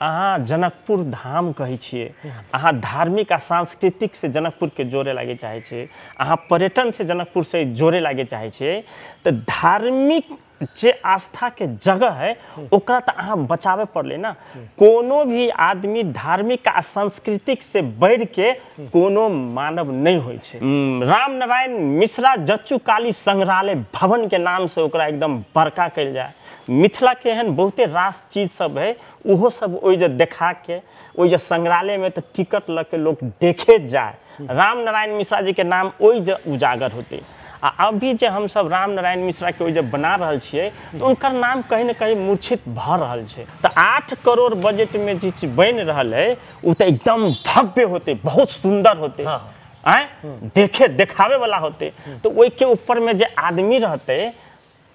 अहाँ जनकपुर धाम कहै छियै, अहाँ धार्मिक आ सांस्कृतिक से जनकपुर के जोड़े लागे चाहै छियै, अहाँ पर्यटन से जनकपुर से जोड़े लागे चाहै छियै, तऽ धार्मिक जे आस्था के जगह है ओकरा तऽ अहाँ बचावे पड़लै ना। कोनो भी आदमी धार्मिक आ सांस्कृतिक से बढ़ के कोनो मानव नहीं होइ छै। राम नारायण मिश्रा जच्चू काली संग्रहालय भवन के नाम से ओकरा एकदम बड़का कयल जाय। मिथिला के एहन बहुते रास चीज सब है, ओहो सब ओहि जे देखा के ओहि जे संग्रहालय में तऽ टिकट लऽ के लोग देखे जाए। राम नारायण मिश्रा जी के नाम ओहि जे उजागर होते। आ अभी जे हमसब राम नारायण मिश्रा के ओहि जे बना रहल छियै तऽ उनकर नाम कहीं ने कहीं मूर्छित भऽ रहल छै। तऽ 8 करोड़ बजट में जे चीज बनि रहल है ओ तऽ एकदम भव्य होते, बहुत सुंदर होते, आँय देखे देखावे वाला होते। तऽ ओहिके ऊपर में जे आदमी रहते,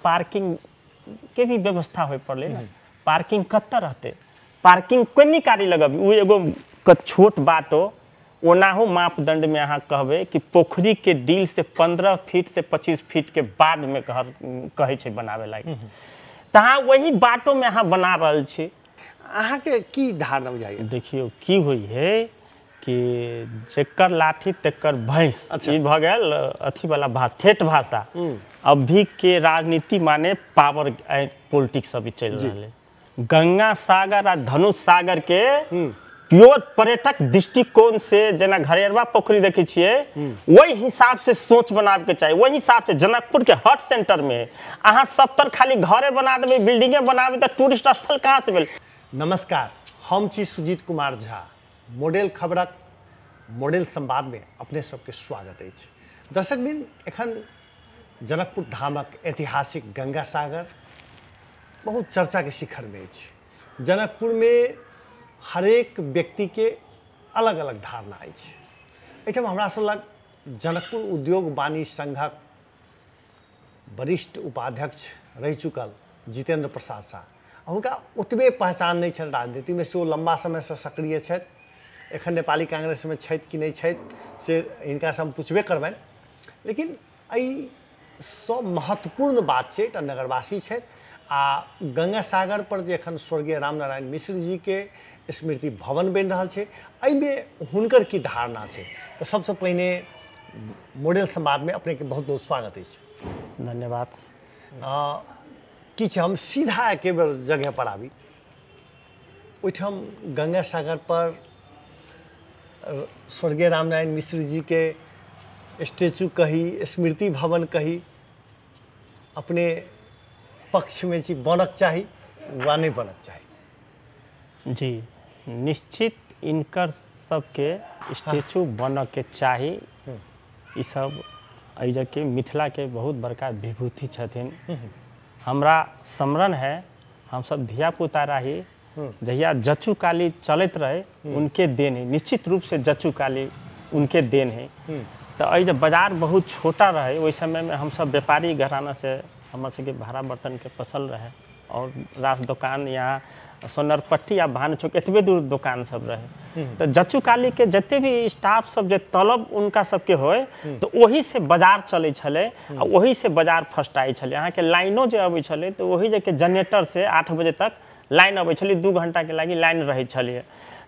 पार्किंग के भी व्यवस्था होय पड़लै ने। पार्किंग कतऽ रहते, पार्किंग कोनी गाड़ी लगबी, ओ एगो छोट बाटो ओनाहु मापदंड में अहाँ कहबै कि पोखरी के डील से 15 फीट से 25 फीट के बाद में कहै छै बनावे लागी, तऽ अहाँ वही बाटो में अहाँ बना रहल छी। अहाँके की धारणा बुझाइए? देखियौ की होइ है कि जेकर लाठी तेकर भैंस, ई भऽ गेल अथी वाला भाषा, ठेठ भाषा। अभी के राजनीति माने पावर पॉलिटिक्स अभी चलि रहल है। गंगा सागर आ धनुष सागर के प्योर पर्यटक दृष्टिकोण से जेना घरेरवा पोखरी देखै छियै ओहि हिसाब से सोच बनाबे के चाही। ओहि हिसाब से जनकपुर के हट सेंटर में अहाँ सब तर खाली घरे बना देबै, बिल्डिंगे बनाबे, तऽ टूरिस्ट स्थल कहाँ से भेल? नमस्कार, हम छी सुजीत कुमार झा। मॉडल खबरक मॉडल संवाद में अपने सबके स्वागत अछि। दर्शकबिन, एखन जनकपुर धामक ऐतिहासिक गंगा सागर बहुत चर्चा के शिखर में अछि। जनकपुर में हरेक व्यक्ति के अलग अलग धारणा अछि। एहिठाम हमरा सब लग जनकपुर उद्योग वाणिज्य संघक वरिष्ठ उपाध्यक्ष रहि चुकल जितेंद्र प्रसाद शाह, हुनका ओतबे पहचान नहीं छनि राजनीति में, से ओ लम्बा समयसँ सक्रिय छथि। एखन नेपाली कांग्रेसमे छथि कि नहि छथि से हिनकासँ हम पुछबे करबनि, लेकिन एहि सब महत्वपूर्ण बात छै। एकटा नगरवासी छथि आ गंगा सागर पर जे एखन स्वर्गीय रामनारायण मिश्र जी के स्मृति भवन बनि रहल छै, एहिमे हुनकर की धारणा छै? तऽ सबसँ पहिने मॉडल संवादमे अपनेके बहुत बहुत स्वागत अछि। धन्यवाद। की छै, हम सीधा एके बेर जगह पर आबी। ओहिठाम गंगा सागर पर स्वर्गीय रामनारायण मिश्र जी के स्टेचू कही, स्मृति भवन कही, अपने पक्षमे छी बनक चाही वा नहि बनक चाही? जी निश्चित इनकर सबके स्टेचू बनऽ के चाही। ई सब एहि के मिथिला के बहुत बड़का विभूति छथिन। हमरा स्मरण है, हम सब धियापुता रही जहिया जच्चू काली चलैत रहे उनके देन है, निश्चित रूप से जच्चू काली उनके देन है। तऽ एहि जे बाजार बहुत छोटा रहे ओहि समय में हम सब व्यापारी घराना से हमर सबके भाड़ा बर्तन के फसल रहे और रास दोकान यहाँ सोनरपट्टी या भान चौक एतबे दूर दोकान सब रहे। तऽ जच्चू काली के जते भी स्टाफ सब जे तलब उनका सबके होय तऽ ओही से बाजार चलै छलै आ ओही से बाजार फर्स्ट आइ छलै। अहाँके लाइनो जे अबै छलै तऽ ओही जे के जनरेटर से 8 बजे तक लाइन अबै छलै, 2 घंटा के लागि लाइन रहै छलै।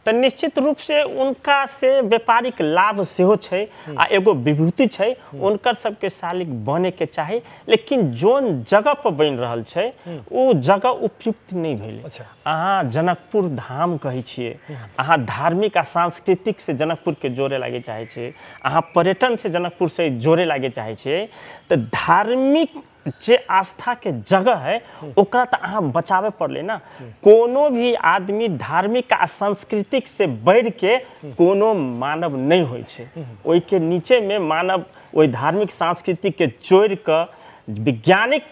तऽ निश्चित रूप से उनका से व्यापारिक लाभ सेहो छै आ एगो विभूति छै, उनकर सबके शालिक बने के चाही। लेकिन जोन जगह पर बनि रहल छै ओ जगह उपयुक्त नहि भेलै। अहाँ जनकपुर धाम कहै छियै, अहाँ धार्मिक आ सांस्कृतिक से जनकपुर के जोड़े लागे चाहै छियै, अहाँ पर्यटन से जनकपुर से जोड़े लागे चाहै छियै, तऽ धार्मिक जे आस्था के जगह है ओकरा तऽ अहाँ बचावे पड़लै ना। कोनो भी आदमी धार्मिक आ सांस्कृतिक से बढ़ के कोनो मानव नहीं होइ छै। ओहिके नीचे में मानव ओहि धार्मिक सांस्कृतिक के जोड़ि कऽ वैज्ञानिक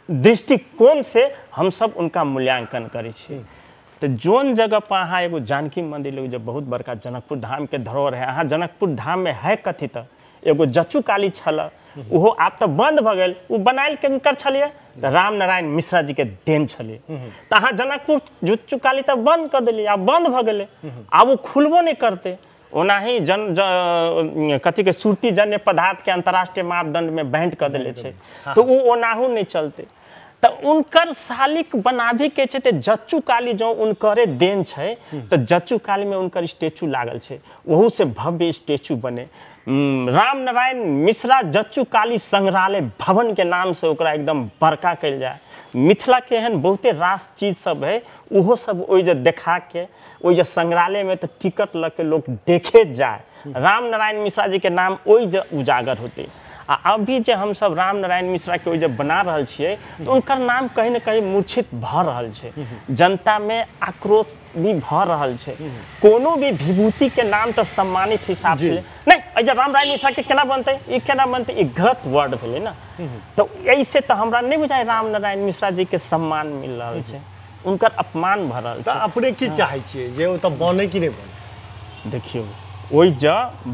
दृष्टिकोण से हम सब उनका मूल्यांकन करै छी। तऽ जोन जगह पर अहाँ एगो जानकी मंदिर जे बहुत बड़का जनकपुर धाम के धरोहर है, अहाँ जनकपुर धाम में है कथी तऽ एगो जच्चू काली छल, ओहो आब तऽ बंद भऽ गेल। ओ बनायल किनकर छलियै? तऽ राम नारायण मिश्रा जी के देन छलियै। तऽ अहाँ जनकपुर जच्चू काली तऽ बंद कऽ देलियै, आब बंद भऽ गेलै, आब ओ खुलबो नहि करतै। ओनाही जन कथी के सुरती जन्य पदार्थ के अंतर्राष्ट्रीय मापदंड में बैंड कऽ देले छै, तऽ ओ ओनाहु नहि चलतै। तऽ उनकर शालिक बनाबी के छै तऽ जच्चू काली जो उनकरे देन छै तऽ जच्चू काली में उनकर स्टेचू लागल छै, ओहू से भव्य स्टेचू बने। राम नारायण मिश्रा जच्चू काली संग्रहालय भवन के नाम से ओकरा एकदम बड़का कयल जाय। मिथिला के एहन बहुते रास चीज सब है, ओहो सब ओहि जे देखा के ओहि जे संग्रहालय में तऽ टिकट लऽ के लोग देखे जाय। राम नारायण मिश्रा जी के नाम ओहि जे उजागर होते। आ अभी जे हमसब राम नारायण मिश्रा के ओहि जे बना रहल छियै तऽ उनकर नाम कहीं ने कहीं मूर्छित भऽ रहल छै, जनता में आक्रोश भी भऽ रहल छै। कोनो भी विभूति के नाम तऽ सम्मानित हिसाब से नहीं, एहि राम नारायण मिश्रा के केना बनतै, ई केना बनतै, ई गलत वर्ड भेलै ने। तऽ एहिसे तऽ हमरा नहीं बुझाय राम नारायण मिश्रा जी के सम्मान मिल रहल छै, उनकर अपमान भऽ रहल छै। अपने की चाहै छियै जे ओतऽ बनै कि नहि बनै? देखियौ ओहि ज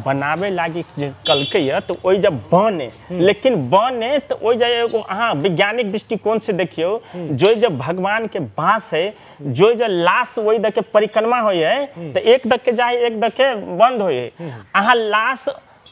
बनाबे लागी जे कलकै यऽ तऽ ओहि जब बने, लेकिन बने तऽ ओहि जे एगो अहाँ वैज्ञानिक दृष्टिकोण से देखियौ, जो जब भगवान के बास है, जो जब लाश ओहि दऽ के परिक्रमा होइ है तऽ एक दऽ के जाय एक दऽ के बंद होइ है। अहाँ लाश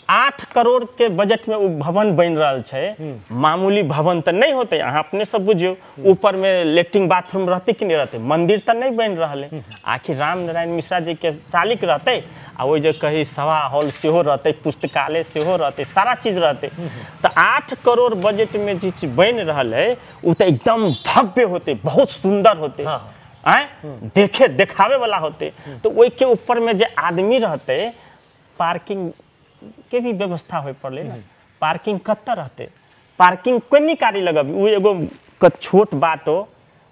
8 करोड़ के बजट में वो भवन बनि रहल छै, मामूली भवन तऽ नहीं होते। अहाँ अपने सब बुझियौ, ऊपर में लेट्रिन बाथरूम रहते कि नहीं रहते, मंदिर तऽ नहीं बनि रहल है। आखिर राम नारायण मिश्रा जी के शालिक रहते आ ओहि जे कही सभा हॉल सेहो रहते, पुस्तकालय सेहो रहते, सारा चीज रहते। तऽ 8 करोड़ बजट में जे चीज बनि रहल है ओ तऽ एकदम भव्य होते, बहुत सुंदर होते, आँय देखे देखावे वाला होते। तो ओहि के ऊपर में जे आदमी रहते, पार्किंग के भी व्यवस्था होय पड़ले ना, पार्किंग कतऽ रहते, पार्किंग कोनी गाड़ी लगबी, ओ एगो छोट बाटो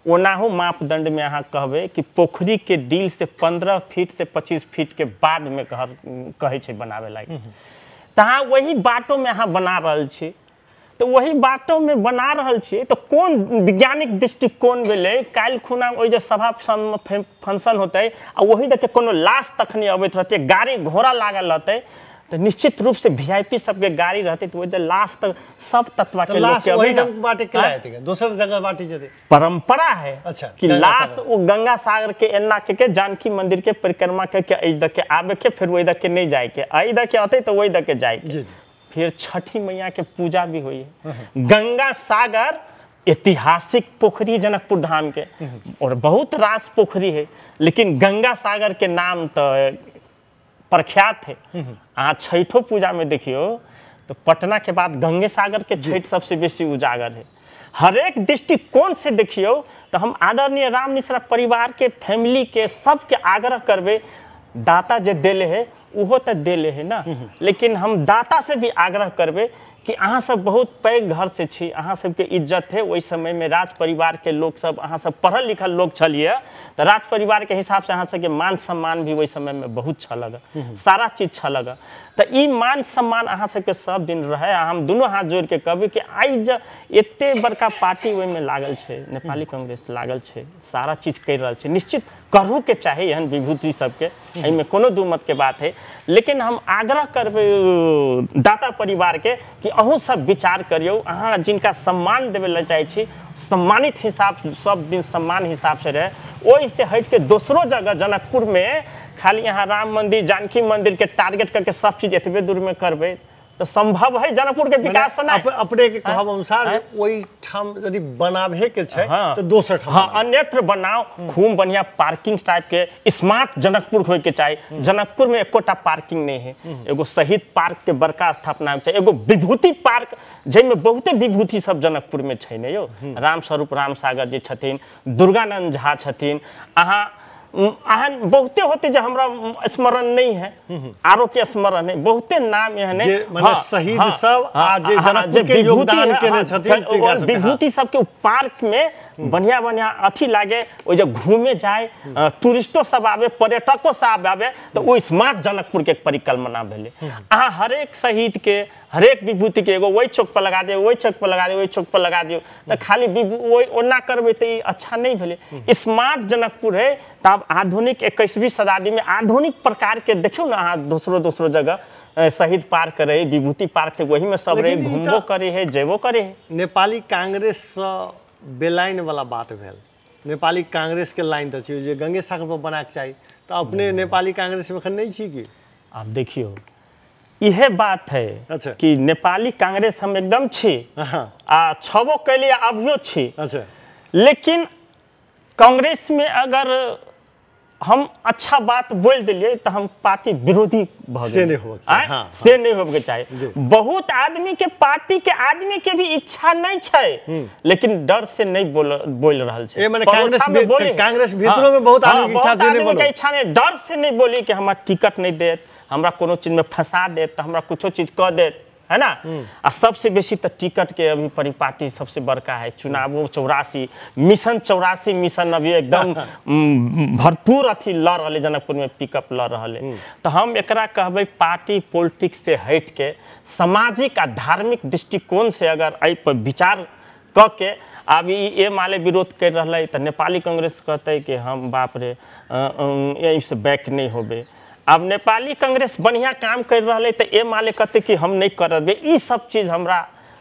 ओनाहो मापदंड में अहाँ कहबै कि पोखरी के डील से 15 फीट से 25 फीट के बाद में कहै छै बनावे लागी, तऽ अहाँ वही बाटो में अहाँ बना रहल छी, तऽ वही बाटो में बना रहल छी तऽ कोन वैज्ञानिक दृष्टिकोण भेलै? काल्हि खुना ओहि जे सभा फंक्शन होतै आ वही देख के कोनो लाश तखनी अबैत रहतै, गाड़ी घोड़ा लागल रहतै, तऽ निश्चित रूप से वीआईपी सबके गाड़ी रहते तो वही लाश तक सब तत्व के लोग के वही बाटे के आते दोसर जगह बाटे जेते परंपरा है। अच्छा, कि लाश वो गंगा सागर के एन्ना के जानकी मंदिर के परिक्रमा के एहि दऽ के आबे के, फिर वही दऽ के नहीं जाए के, एहि दऽ के अतै तो वही दऽ के जाए के। फिर छठी मैया के पूजा भी हुई है। गंगा सागर ऐतिहासिक पोखरी जनकपुर धाम के और बहुत रास पोखरी है, लेकिन गंगा सागर के नाम तो प्रख्यात है। अहाँ छठो पूजा में देखियो तो पटना के बाद गंगे सागर के छठ सबसे बेसी उजागर है। हरेक दृष्टिकोण से देखियो तो हम आदरणीय राम मिश्रा परिवार के फैमिली के सबके आग्रह करबे, दाता जे देले है उहो तो देले है ना, लेकिन हम दाता से भी आग्रह करबे कि अहाँ सब बहुत पैघ घर से छी, अहाँ सबके इज्जत है। ओहि समय में राज परिवार के लोग सब, अहाँ सब पढ़ल लिखल लोग छलिए तऽ राज परिवार के हिसाब से अहाँ सबके मान सम्मान भी ओहि समय में बहुत छलग, सारा चीज छलग। तऽ ई मान सम्मान अहाँ सबके सब दिन रहे। हम दुनू हाथ जोड़ के कहबै कि आइ जे एते बड़का पार्टी ओहिमे लागल छै, नेपाली कांग्रेस लागल छै, सारा चीज करि रहल छै, निश्चित करू के चाही एहन विभूति सबके, एहिमे कोनो दू मत के बात है। लेकिन हम आग्रह करबै दाता परिवार के कि अहूँ सब विचार करियौ, अहाँ जिनका सम्मान देवे ला चाहै छी सम्मानित हिसाब सब दिन सम्मान हिसाब से रहे, ओहिसे हटि के दोसरो जगह जनकपुर में खाली यहाँ राम मंदिर जानकी मंदिर के टारगेट करके सब चीज एतबे दूर में करबै तो संभव है जनकपुर के विकास होना? अपने के कहब अनुसार ओहि ठाम यदि बनाबे के छै तो दोसर ठाम, हाँ, अन्यत्र बनाओ, खूब बढ़िया पार्किंग टाइप के स्मार्ट जनकपुर होय के चाही। जनकपुर में एकोटा पार्किंग नहीं है, एगो शहीद पार्क के बड़का स्थापना होय छै, एगो विभूति पार्क जाहिमे बहुते विभूति सब जनकपुर में छै ने यौ। राम स्वरूप राम सागर जी छथिन, दुर्गानंद झा छथिन, अहाँ अहन बहुते होते जो हमरा स्मरण नहीं है, आरो के स्मरण है, बहुते नाम एहन है माने शहीद सब आ जे जनकपुर के योगदान केने छथिन, विभूति सबके पार्क में बढ़िया बढ़िया अथी लागे, ओ जे घूमे जाए टूरिस्टो सब आवे, पर्यटको सब आवे, तो ओ स्मार्ट जनकपुर के परिकल्पना भेलै। अहाँ हरेक शहीद के हरेक विभूति के एगो वही चौक पर लगा दियौ, वही चौक पर लगा दियौ, वही चौक पर लगा दियौ, तऽ खाली वही ओना करबै तऽ ई अच्छा नहीं भेलै। स्मार्ट जनकपुर है तब आधुनिक 21वीं शताब्दी में आधुनिक प्रकार के देखियौ ना अहाँ दोसरो दोसरो जगह शहीद पार्क रहे, विभूति पार्क से वही में सब रहे, घूमबो करे है, जेबो करे है। नेपाली कांग्रेस बेलाइन वाला बात भेल, नेपाली कांग्रेस के लाइन तऽ छै जे गंगे सागर पर बना के चाही, तऽ अपने नेपाली कांग्रेस में एखन नहीं छी की? आब देखियौ इहे बात है। अच्छा। कि नेपाली कांग्रेस हम एकदम छी आ छबो कैली अभियो छी। अच्छा। लेकिन कांग्रेस में अगर हम अच्छा बात बोल दिलिए तो हम पार्टी विरोधी भ से नहीं होबे के चाही। हाँ, से नहीं होबे के चाही। बहुत आदमी के पार्टी के आदमी के भी इच्छा नहीं छै, लेकिन डर से नहीं बोल रहल छै। माने कांग्रेस भीतरो में बहुत आदमी के इच्छा से नहीं बोले, इच्छा नहीं, डर से नहीं बोली कि हमरा टिकट नहीं देत, हमरा कोनो चीज में फंसा देत, तो हमरा कुछो चीज कह देत, है ना। आ सबसे बेसी तो टिकट के अभी परिपाटी सबसे बड़का है। चुनावो 84 मिशन 84 मिशन अभी एकदम भरपूर अथी लड़ रहा, जनकपुर में पिकअप लड़ रहा है। तो हम एकरा कहबै पार्टी पॉलिटिक्स से हट के सामाजिक आ धार्मिक दृष्टिकोण से अगर एहि पर विचार क के अभी एमाले विरोध कर रहा है तो नेपाली कांग्रेस कहते कि हम बाप रे एहि से बैक नहीं होबे। अब नेपाली कांग्रेस बढ़िया काम कर रहा है तो एमाले कहते कि हम नहीं करबे। ई सब चीज हमरा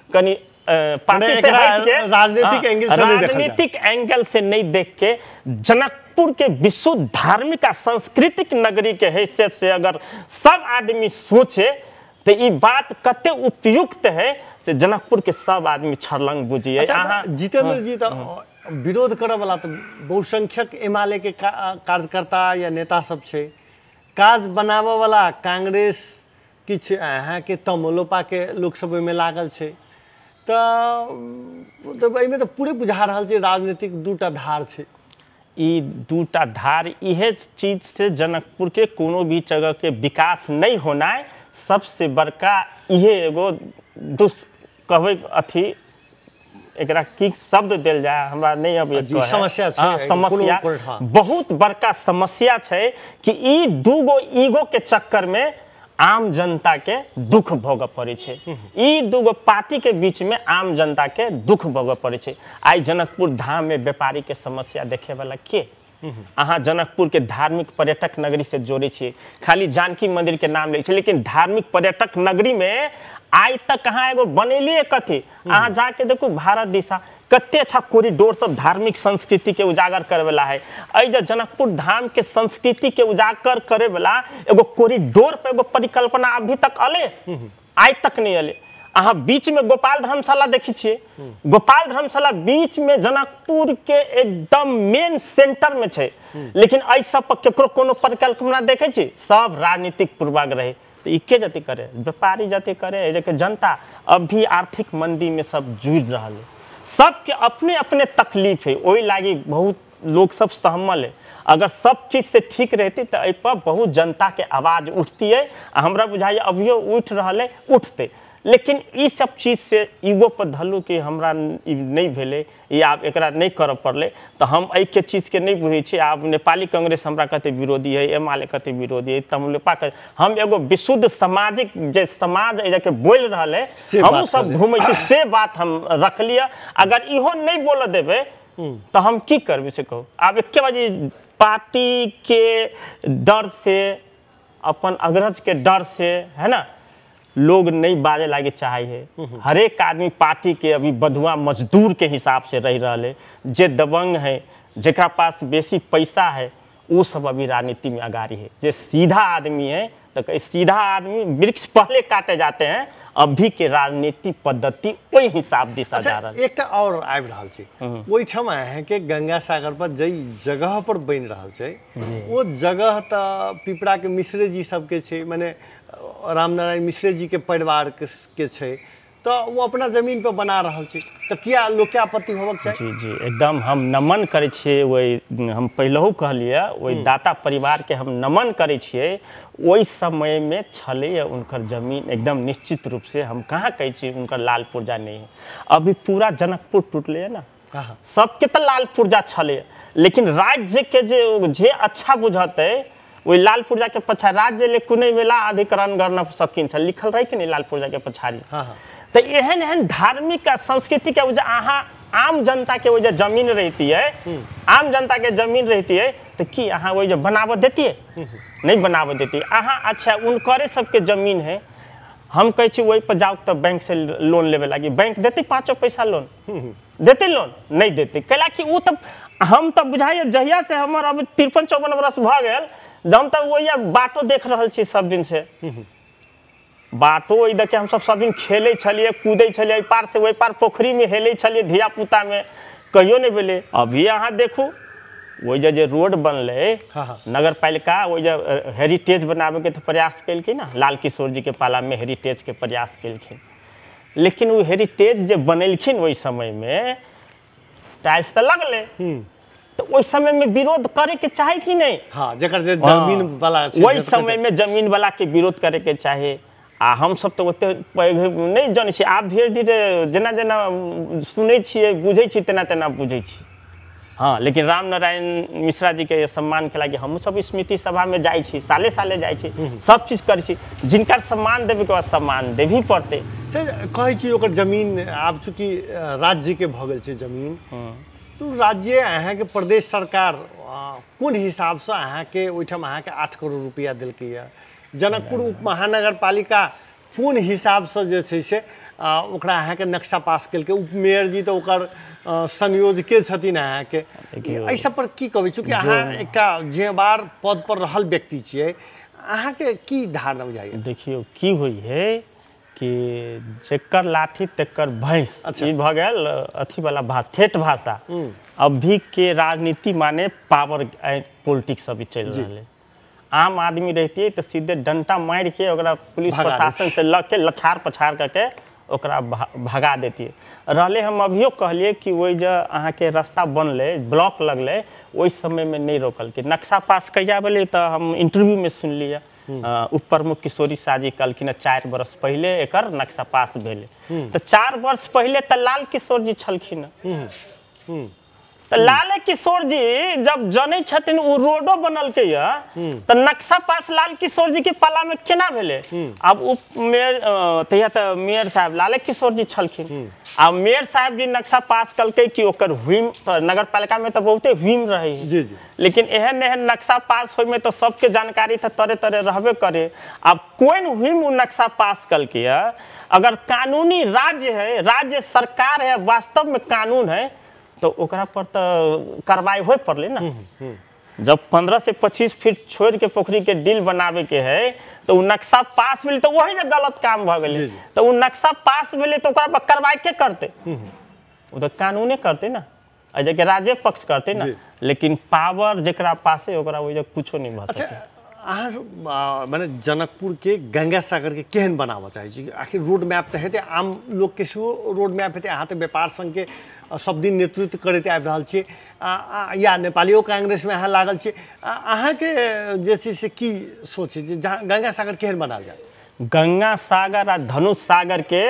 कनी पार्टी से हट के राजनीतिक एंगल से नहीं देखल, राजनीतिक एंगल से नहीं देख के जनकपुर के विशुद्ध धार्मिक आ सांस्कृतिक नगरी के हैसियत से अगर सब आदमी सोचे तो ई बात कते उपयुक्त है से जनकपुर के सब आदमी छरलंग बुझिए। अच्छा, जितेंद्र जी तो विरोध करे वाला तो बहुसंख्यक एमाले के कार्यकर्ता या नेता सब छै, काज बनाबऽ वाला कांग्रेस किछु अहाँके तमलोपा के लोक सब ओहिमे लागल छै, तऽ एहिमे तऽ पूरे बुझा रहल छै राजनीतिक दूटा धार छै। ई दूटा धार इहे चीज से जनकपुर के कोनो भी जगह के विकास नहीं होना सबसे बड़का इहे एगो दुष् कहबै अथी एकरा की शब्द देल जाए हमरा नहीं अब समस्या छै, समस्या बहुत बड़का समस्या छै कि ई दूगो ईगो के चक्कर में आम जनता के दुख भोगऽ पड़ै छै। ई दूगो पार्टी के बीच में आम जनता के दुख भोगऽ पड़ै छै। आइ जनकपुर धाम में व्यापारी के समस्या देखे वाला के? अहाँ जनकपुर के धार्मिक पर्यटक नगरी से जोड़े छियै, खाली जानकी मंदिर के नाम लै छै, लेकिन धार्मिक पर्यटक नगरी में आइ तक अहाँ एगो बनेलियै कथी? अहाँ जाके देखू भारत दिशा कते अच्छा कॉरिडोर सब धार्मिक संस्कृति के उजागर करे वाला है। एहि जे जनकपुर धाम के संस्कृति के उजागर करे वाला एगो कॉरिडोर पर एगो परिकल्पना अभी तक अले आइ तक नहीं अले। अहाँ बीच में गोपाल धर्मशाला देखी छियै, गोपाल धर्मशाला बीच में जनकपुर के एकदम मेन सेंटर में छै, लेकिन एहि सब पर केकरो कोनो परिकल्पना देखै छी? सब राजनीतिक पूर्वाग्रह। तो ई के जति करे? व्यापारी जति करे, जे जनता अभी आर्थिक मंदी में सब जुड़ रहा है, सबके अपने अपने तकलीफ है, ओहि लागी बहुत लोग सब सहमल है। अगर सब चीज से ठीक रहती तो एहि पर बहुत जनता के आवाज उठती है। हमरा बुझाइए अभियो उठ रहा है, उठते, लेकिन ई सब चीज से ईगो पर धलू कि हमरा नहीं भेलै या आब एकरा नहीं करऽ पड़लै तो हम एहिके चीजके नहीं बुझै छी। आब नेपाली कांग्रेस हमरा कते विरोधी है, एमाले कते विरोधी है, तमलोपा के, हम एगो विशुद्ध सामाजिक जे समाज एहि के बोलि रहल है, हमहूँ सब घूमै छी, से बात हम रखलियै। अगर इहो नहीं बोलऽ देबै तो हम की करबै से कहू? आब एके बाजी पार्टी के डर से, अपन अग्रज के डर से, है ना, लोग नहीं बाजे लागे चाहे है। हरेक आदमी पार्टी के अभी बधुआ मजदूर के हिसाब से रह रहा है। जे दबंग है, जेकरा पास बेसी पैसा है, वो सब अभी राजनीति में अगाड़ी है। जे सीधा आदमी है तो सीधा आदमी वृक्ष पहले काटे जाते हैं, अभी के राजनीति पद्धति वही हिसाब दिशा जा रहा है। एकटा और आबि रहल छै ओहिठाम अहाँके गंगा सागर पर जाहि जगह पर बनि रहल छै ओ जगह तऽ पिपरा के मिश्रे जी सबके छै, माने रामनारायण मिश्रे जी के परिवार के छै, तऽ ओ अपना जमीन पर बना रहल छै, तऽ किया लोक के आपत्ति होबक चाही? जी जी एकदम हम नमन करै छियै, ओहि हम पहिलहु कहलियै ओहि दाता परिवार के हम नमन करै छियै। ओहि समय में छलैए उनकर जमीन एकदम निश्चित रूप से, हम कहाँ कहै छियै उनकर लाल पुर्जा नहीं है। अभी पूरा जनकपुर टूटलै ना, सबके तऽ लाल पुर्जा छलैए, लेकिन राज्य के जे जे अच्छा बुझतै ओहि लाल पुर्जा के पछा राज्य ले कुनै बेला अधिकरण गर्न सकिन्छ, लिखल रहै कि नहीं लाल पुर्जा के पछाड़ी। तो एहन एहन धार्मिक आ संस्कृति के अहाँ आम जनता के वो जमीन रहती है, आम जनता के जमीन रहती है तो की अहाँ वो बनाबऽ देतियै? नहीं बनाबऽ देती अहाँ। अच्छा उनकरे सबके जमीन है, हम कहै छी ओहि पर जाउ तऽ बैंक से लोन लेबे लागी, बैंक देतै 5 पैसा लोन? देतै लोन? नहीं देतै। कैला कि ओ तऽ हम तऽ बुझाइए जहिया से हमर अब 53-54 वर्ष भऽ गेल, हम तऽ वही बाटो देख रहल छी सब दिन से। बाटो ओहि दके हमसब सब दिन खेलै छलियै, कूदै छलियै, एहि पार से ओहि पार पोखरिमे हेलै छलियै धियापुतामे, कहियो नहि भेलै। अभी अहाँ देखू ओहि जे रोड बनलै नगर पालिका ओहि जे हेरिटेज बनाबैके तऽ प्रयास केलखिन ने, लाल किशोर जी के पालामे हेरिटेजके प्रयास केलखिन, लेकिन ओ हेरिटेज जे बनेलखिन ओहि समयमे टाइल्स तऽ लगलै, तऽ ओहि समयमे विरोध करैके चाही कि नहि? हाँ, जकर जे जमीन वाला ओहि समयमे जमीन वाला के विरोध करैके चाही। आ हमसब तऽ ओते पैघ नहि जनै छियै, आब धीरे धीरे जेना जेना सुनै छियै बुझै छियै तेना तेना बुझै छियै। हाँ, लेकिन राम नारायण मिश्रा जी के सम्मान के लागी हमहूँ सब स्मृति सभा में जाइ छी, साले साले जाइ छी, सब चीज करै छी। जिनका सम्मान देबे के बाद सम्मान देबही पड़तै। कहै छी ओकर जमीन आब चूँकि राज्य के भऽ गेल छै जमीन, तो राज्य अहाँके प्रदेश सरकार कोन हिसाबसँ अहाँके ओहिठाम अहाँके 8 करोड़ रुपया देलकैए? जनकपुर उप महानगरपालिका कोन हिसाबसँ जे छै से ओकरा अहाँके नक्शा पास केलकै? उप मेयर जी तऽ ओकर संयोजके छथिन अहाँके। एहि सब पर की कहबै? चूँकि अहाँ एकटा जिम्मेवार पद पर रहल व्यक्ति छियै, अहाँके की धारणा बुझाइए? देखियौ की होइ है कि जेकर लाठी तेकर भैंस, ई भऽ गेल अथी वाला भाषा, ठेठ भाषा। अभी के राजनीति माने पावर पॉलिटिक्स अभी चलि रहल है। आम आदमी रहती तऽ सीधे डंटा मारि के ओकरा पुलिस प्रशासन से लऽ के लछार पछाड़ करके ओकरा भगा देतियै। रहले हम अभियो कहलियै कि ओहि जे अहाँके रास्ता बनलै, ब्लॉक लगलै, ओहि समयमे नहि रोकलकै। नक्शा पास कहिया भेलै तऽ हम इंटरव्यूमे सुनलियै उप प्रमुख किशोरी शाह जी कहलखिन 4 वर्ष पहिले एकर नक्शा पास भेलै। तऽ 4 वर्ष पहिले तऽ लाल किशोर जी छलखिन। तऽ लाल किशोर जी जब जनै छथिन ओ रोडो बनलकै तऽ नक्शा पास लाल किशोर जी के पाला में केना भेलै? आब उप मेयर तहिया तऽ मेयर साहब लाल किशोर जी छलखिन। आब मेयर साहब जी नक्शा पास कलकै कि ओकर हुइम, नगर पालिका में तऽ बहुते हुइम रहे, लेकिन एहन एहन नक्शा पास होइमे तऽ सबके जानकारी तऽ तरे तरे रहबे करे। आब कोन हुइम ओ नक्शा पास कलकै? अगर कानूनी राज्य है, राज्य सरकार है, वास्तव में कानून है, तो ओकरा पर तो कार्रवाई हो पड़ले ना। जब 15 से 25 फीट छोड़ के पोखरी के डील बनावे के है तो उ नक्शा पास भेल तो वही ना गलत काम भ गेलै। तो उ नक्शा पास भेलै तो ओकरा पर कार्रवाई के करते? वो तो कानूने करते ना, आ जे राज्य पक्ष करते ना। लेकिन पावर जेकरा पास है ओकरा ओहि कुछो नहीं भऽ सकै। अहाँ माने जनकपुर के गंगा सागर के केहन बनाबऽ चाहै छी? आखिर रोड मैप तऽ हेतै, आम लोकके सेहो रोड मैप हेतै। अहाँ तऽ व्यापार संघके सब दिन नेतृत्व करैत आबि रहल छियै, या नेपालियो कांग्रेसमे अहाँ लागल छियै। अहाँके जे छै से की सोच छै जे गंगा सागर केहन बनायल जाय? गंगा सागर आ धनुष सागर के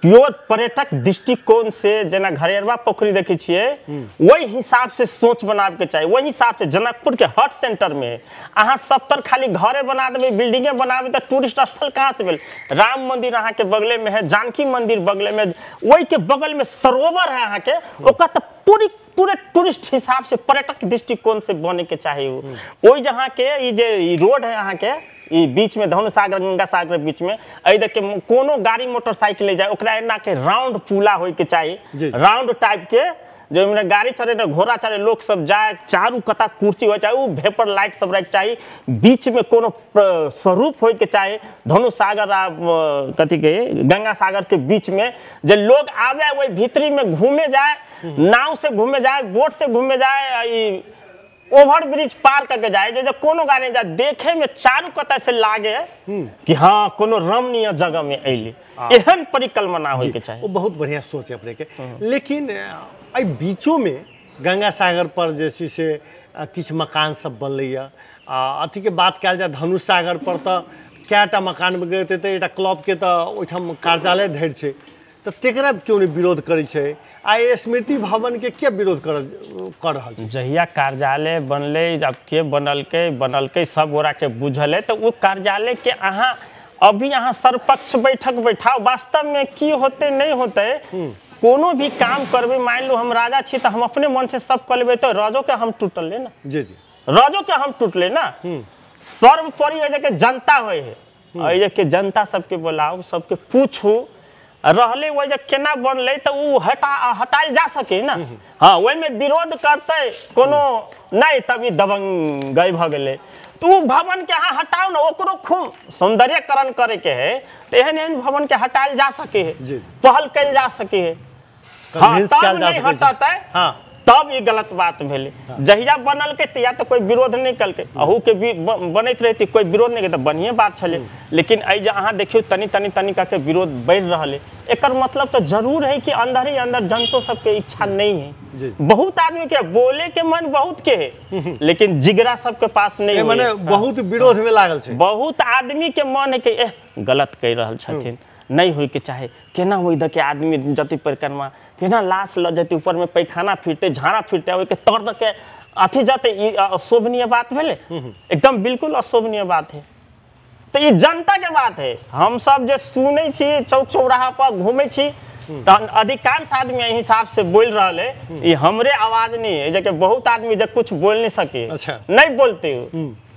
प्योर पर्यटक दृष्टिकोण से जेना घरेरवा पोखरी देखै छियै ओहि हिसाब से सोच बनाबे के चाही। ओहि हिसाब से जनकपुर के हट सेंटर में अहाँ सब तर खाली घरे बना देबै, बिल्डिंगे बनाबे तऽ टूरिस्ट स्थल कहाँ से भेल? राम मंदिर अहाँ के बगले में है, जानकी मंदिर बगले में, ओहि के बगल में सरोवर है अहाँ के, ओकरा तऽ पूरी पूरे टूरिस्ट हिसाब से पर्यटक दृष्टिकोण से बने के चाही। ओहि जहाँ के ई जे रोड है अहाँ के ई बीच में धनुष सागर गंगा सागर बीच में एहि देख के कोनो गाड़ी मोटरसाइकिल ले जाए ओकरा एना के राउंड पुला होय के चाही, राउंड टाइप के, जो ओहिमे गाड़ी चले ना घोड़ा चले, लोग सब जाए, चारू कता कुर्सी होय चाही, उ भेपर लाइट सब रहे के चाही, बीच में कोनो स्वरूप होय के चाही। धनुष सागर आ कथी के गंगा सागर के बीच में जे लोग आवे ओहि भीतरी में घूमे जाए, नाव से घूमे जाए, बोट से घूमे जाए, ओवर ब्रिज पार करके जाए, जो कोनो गाड़ी जाए देखे में चारू कता से लागे कि हाँ कोनो रमणीय जगह में अइली, एहन परिकल्पना होय के चाही। वो बहुत बढ़िया सोच है अपने के। लेकिन एहि बीचो में गंगा सागर पर जे छै से किछु मकान सब बनलैया। आ अथी के बात कयल जाय धनुष सागर पर तऽ कएटा मकान बनि गेल तऽ एकटा क्लब के तऽ ओहिठाम कार्यालय धरि छै, तऽ तेकरा क्यों नहीं विरोध करै छै? आ स्मृति भवन के किया विरोध कर रहल छै? जहिया कार्यालय बनलै, जब के बनलकै बनलकै सब गोरा के बुझल है, तऽ ओ कार्यालय के अहाँ अभी अहाँ सर्वपक्ष बैठक बैठाओ, वास्तव में की होतै नहीं होतै। कोनो भी काम करबै, मान लो हम राजा छी तऽ हम अपने मन से सब कर लेबै तऽ राजो के हम टूटल ना। जी जी, राजो के हम टूटले ना। सर्वोपरि एहि के जनता होइ है, एहि के जनता सबके बोलाओ, सबके पूछू रहले ओहि जे केना बनलै तऽ ओ हटायल जा सके ना। हाँ, ओहिमे विरोध करतै कोनो नहि तब ई दबंगई भऽ गेलै। तो उ भवन के अहाँ हटाउ ना, ओकरो खूब सौंदर्यकरण करे के है तो एहन एहन भवन के हटायल जा सके है, पहल कयल जा सके है। हाँ, तब नहीं हटतै। हाँ, तब ई गलत बात भेलै। जहिया बनल के तहिया तो कोई विरोध नहीं कलकै, अहू के भी बनैत रहती कोई विरोध नहीं, तऽ बढ़िए बात छलै। लेकिन एहि जे अहाँ देखियौ तनी तनी तनी कऽ के विरोध बढ़ि रहल है, एकर मतलब तऽ जरूर है कि अंदर ही अंदर जनतो सबके इच्छा नहीं है। बहुत आदमी के बोले के मन बहुत के है, लेकिन जिगरा सबके पास नहीं है, माने बहुत विरोध में लागल छै। बहुत आदमी के मन है कि एह गलत कहि रहल छथिन, नहीं होय के चाहे, केना होय दऽ के आदमी जति परिक्रमा केना लाश लऽ जेतै, ऊपर में पैखाना फिरते, झाड़ा फिरते, ओहिके तर दऽ के अथी जतै, ई अशोभनीय बात भेलै, एकदम बिल्कुल अशोभनीय बात है। तऽ ई जनता के बात है। हम सब जे सुनै छी चौक चौराहा पर घूमै छी तऽ अधिकांश आदमी एहि हिसाब से बोलि रहल है, ई हमरे आवाज नहीं है, जे बहुत आदमी जे कुछ बोल नहीं सके। अच्छा। नहीं बोलते,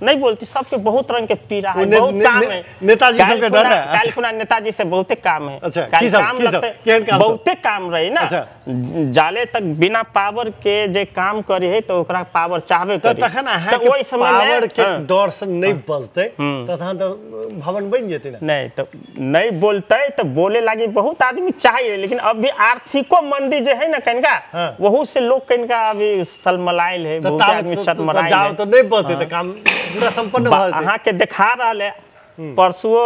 नहीं बोलती, सबके बहुत रंग के पीड़ा है, बहुत काम है। नेताजी सबके डर है, काल्हि खुना नेताजी से बहुते काम है। अच्छा, काम लगते बहुते काम रहे ना। अच्छा। जाले तक बिना पावर के जे काम करे है तो ओकरा पावर चाहबे करे। तखन अहाँ के ओहि समय पावर के डर से नहीं बजते तखन तो भवन बनि जेतै ना। नहीं तो नहीं बोलते तो बोले लागी बहुत आदमी चाहिए, लेकिन अभी आर्थिको मंदी जे है ना कनिका, वहू से लोग कनिका अभी सलमलायल है, बहुत आदमी चरमरायल है। तो नहीं बजते तो काम पूरा संपन्न भऽ जेतै। अहाँ के देखा रहल है। परसुओ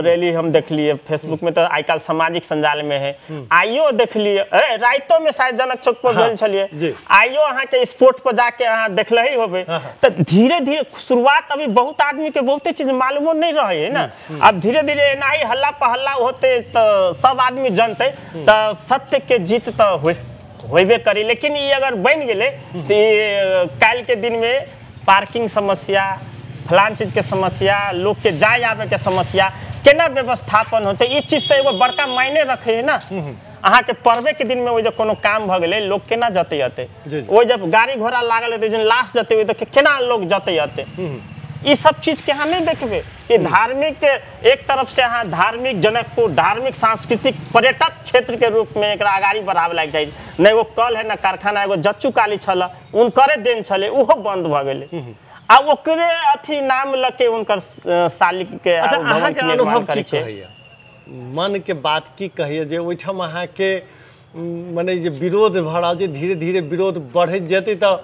रैली हम देखलिए फेसबुक में, तो आइ काल्हि सामाजिक संजाल में है, आइयो देखलिए, राइतो में शायद जनक चौक पर गेल छलिए, आइयो अहाँ के स्पोर्ट पर जाके अहाँ देखले ही होबे। तो धीरे धीरे शुरुआत अभी बहुत आदमी के बहुते चीज मालूमो नहीं रहे है ना, अब धीरे धीरे एना ही हल्ला पहल्ला होते तो सब आदमी जनते तो सत्य के जीत तो होबे करी। लेकिन ई अगर बनि गेलै तो काल्हि के दिन में पार्किंग समस्या, फलान चीज के समस्या, लोग के जाय आवे के समस्या, केना व्यवस्थापन होते, ई चीज तो एगो बड़का मायने रखे है ना। अहाँ के पर्वे के दिन में ओहि जे कोनो काम भऽ गेलै, लोग केना जते अते, ओहि जब गाड़ी घोड़ा लागल हेतै, जेन लाश जते ओहि देख केना लोग जते अते, ई सब चीज के अहाँ नहीं देखबै कि धार्मिक एक तरफ से अहाँ धार्मिक जनकपुर धार्मिक सांस्कृतिक पर्यटक क्षेत्र के रूप में एकरा अगाड़ी बढ़ावे लागि जाइ। नहि एगो कल है ना कारखाना, एगो जच्चू काली छल, उनकरे देन छलै, ओहो बंद भऽ गेलै, आ ओकरे अथी नाम लऽ के उनकर शालिक के। अच्छा, अहाँके अनुभव की कहैया, मन के बात की कहैया जे ओहिठाम अहाँके मने जे विरोध भऽ रहल छै, धीरे धीरे विरोध बढ़ैत जेतै तऽ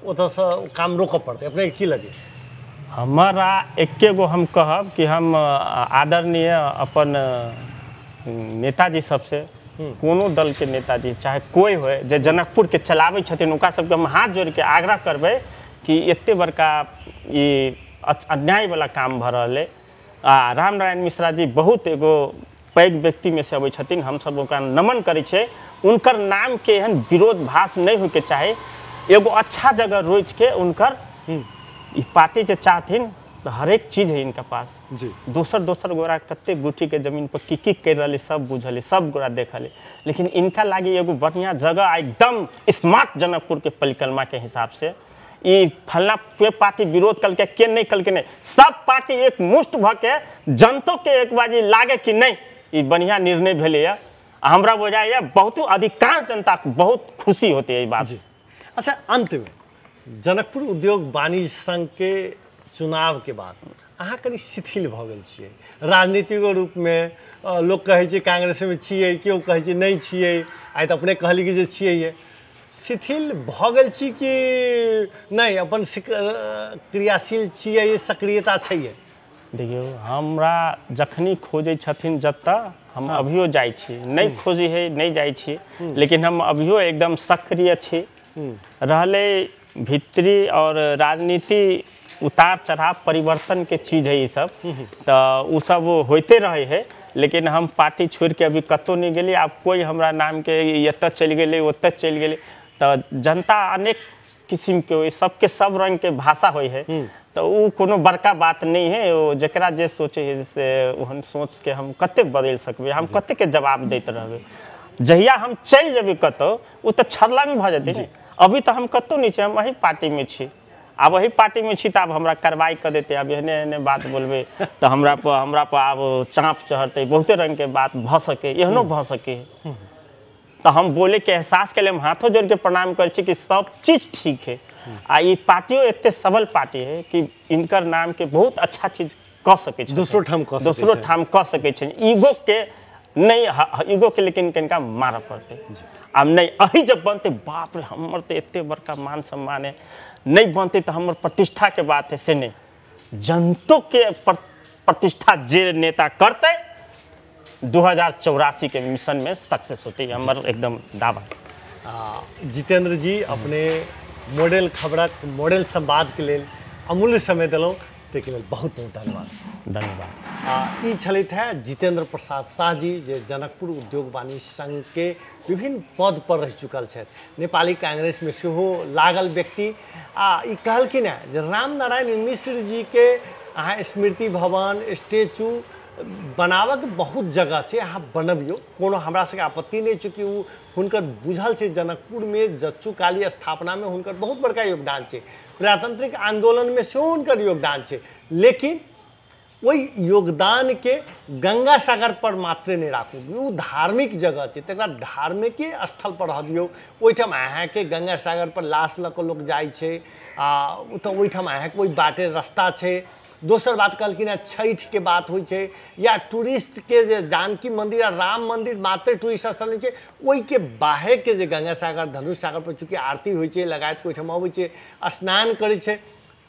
ओतऽसँ काम रोकऽ पड़तै, अपनेके की लगै? हमारा एके गो हम कहब कि हम आदरणीय अपन नेताजी सबसे, कोनो दल के नेताजी चाहे कोई होय जे जनकपुर के चलाबै छथिन, उनका सबके हम हाथ जोड़ के आग्रह करबै कि एते बड़का ई अन्याय वाला काम भऽ रहल है। आ रामनारायण मिश्रा जी बहुत एगो पैघ व्यक्ति में से अबै छथिन, हम सब ओकरा नमन करै छियै, उनकर नाम के एहन विरोध भास नहीं होइके चाही, एगो अच्छा जगह रोजि के उनकर ई पार्टी जे चाहथिन तो हरेक चीज है इनका पास जी। दोसर दोसर गोरा कते गुठी के जमीन पर की की कर रहा सब बुझल, सब गोरा देखल, लेकिन इनका लागी एगो बढ़िया जगह एकदम स्मार्ट जनकपुर के परिक्रमा के हिसाब से ई फलना के पार्टी विरोध कल के नहीं कल के नहीं, सब पार्टी एक मुष्ट भ के जनतो के एक बाजी लागे कि नहीं ई बढ़िया निर्णय भेलै। हमरा बुझाइए बहुत अधिकांश जनता को बहुत खुशी होती है ई बात। अच्छा, अंत में जनकपुर उद्योग वाणिज्य संघ के चुनाव के बाद अहाँ कनि शिथिल भऽ गेल छियै राजनीतिक रूप में, लोग कहै छै कांग्रेस में छियै, केओ कहै छै नहि छियै, आइ तऽ अपने कहली कि जे छियै, शिथिल भऽ गेल छी कि नहि, अपन क्रियाशील छियै, सक्रियता छै? देखियौ, हमरा जखनी खोजै छथिन जतऽ हम अभियो जाइ छी, नहि खोजै है नहि जाइ छी, लेकिन हम अभियो एकदम सक्रिय छी। रहलै भीतरी और राजनीति उतार चढ़ाव परिवर्तन के चीज है ई सब, तो उ सब होते रहे है, लेकिन हम पार्टी छोड़ के अभी कतौ नहीं गेली। आब कोई हमरा नाम के एतऽ चलि गेलै ओतऽ चलि गेलै, तो जनता अनेक किस्म के होइ, सबके सब रंग के भाषा होइ है, तो उ कोनो बड़का बात नहीं है। ओ जकरा जे सोचे है से ओहन सोच के हम कते बदलि सकबै, हम कते के जवाब दैत रहबै। जहिया हम चलि जेबै कतौ ओ तऽ छरलंग भऽ जेतै ने। अभी तऽ हम कतौ नहीं छी, हम वही पार्टी में छी, आब वही पार्टी में छी तऽ आब हमरा कार्रवाई कऽ देतै, आब एहने एहने बात बोलबै तऽ हमरा पर आब चाँप चढ़तै, बहुते रंग के बात भऽ सके, एहनो भऽ सके। तऽ हम बोले के एहसास के लिए हम हाथों जोड़ के प्रणाम करै छी कि सब चीज ठीक है, आ ई पार्टियो एते सबल पार्टी है कि इनकर नाम के बहुत अच्छा चीज कऽ सकै छै, दोसरो ठाम कऽ सकै, दोसरो ठाम कऽ सकै छै। ईगो के नहीं, ईगो के लेकिन कनिका मारऽ पड़तै। आब नहीं अही जब बनतै, बाप रे हमर तऽ एते बड़का मान सम्मान है, नहीं बनतै तऽ हमर प्रतिष्ठा के बात है, से नहीं, जनतो के प्रतिष्ठा जे नेता करतै 2084 के मिशन में सक्सेस होते, हमर एकदम दावा। जितेंद्र जी, अपने मॉडल खबरक मॉडल संवाद के लेल अमूल्य समय देलहुँ, ताहिके लेल बहुत बहुत धन्यवाद। धन्यवाद। ई छलथि है जितेंद्र प्रसाद शाह जी, जे जनकपुर उद्योग वाणिज्य संघ के विभिन्न पद पर रहि चुकल छथि, नेपाली कांग्रेस में सेहो लागल व्यक्ति। आ ई कहलखिन हेँ जे रामनारायण मिश्र जी के अहाँ स्मृति भवन स्टेचू बनाबऽके बहुत जगह छै, अहाँ बनबियौ, कोनो हमरा सबके आपत्ति नहि। चूँकि ओ हुनकर बुझल छै जनकपुरमे जच्चू काली स्थापनामे हुनकर बहुत बड़का योगदान छै, प्रजातांत्रिक आन्दोलनमे सेहो हुनकर योगदान छै, लेकिन ओहि योगदानके गंगा सागर पर मात्रे नहि राखू, ओ धार्मिक जगह छै, तकरा धार्मिके स्थल पर रह दियौ। ओहिठाम अहाँके गंगा सागर पर लाश लऽ कऽ लोक जाइ छै, आ ओतऽ ओहिठाम अहाँके ओहि बाटे रस्ता छै। दोसर बात कहलखिन हेँ छठिके बात होइ छै या टूरिस्टके जे जानकी मंदिर आ राम मंदिर मात्र टूरिस्ट स्थल नहि छै, ओहिके बाहरके जे गंगा सागर धनुष सागर पर चूँकि आरती होइ छै, लगायत ओहिठाम अबै छै, स्नान करै छै,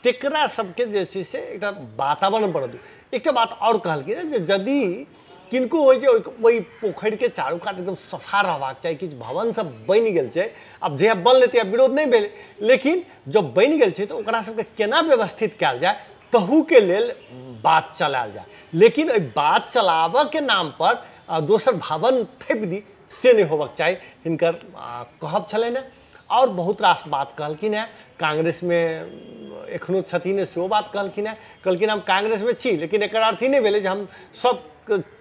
तेकरा सबके जे छै से एकटा वातावरण बनल। एकटा बात आओर कहलखिन हेँ जे यदि किनको होइ छै ओहि पोखरिके चारू कात एकदम सफा रहबाक चाही, किछु भवन सब बनि गेल छै, आब जहिया बनलै तहिया विरोध नहि भेलै, लेकिन जब बनि गेल छै तऽ ओकरा सबके केना व्यवस्थित कयल जाय तहूके लेल बात चलायल जाय, लेकिन एहि बात चलाबऽके नाम पर दोसर भवन थोपि दी से नहि होबक चाही, हिनकर कहब छलनि हेँ। और बहुत रास बात कहलखिन हेँ, कांग्रेसमे एखनो छथिन सेहो बात कहलखिन हेँ, कहलखिन हम कांग्रेसमे छी लेकिन एकर अर्थ ई नहि भेलै जे हम सब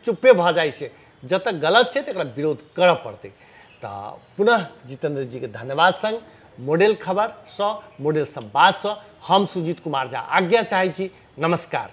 चुप्पे भऽ जाइ छै, जतऽ गलत छै तकरा विरोध करऽ पड़तै। तऽ पुनः जितेंद्र जीके धन्यवाद संग मॉडल खबरसँ मॉडल संवादसँ हम सुजीत कुमार झा आज्ञा चाहै छी। नमस्कार।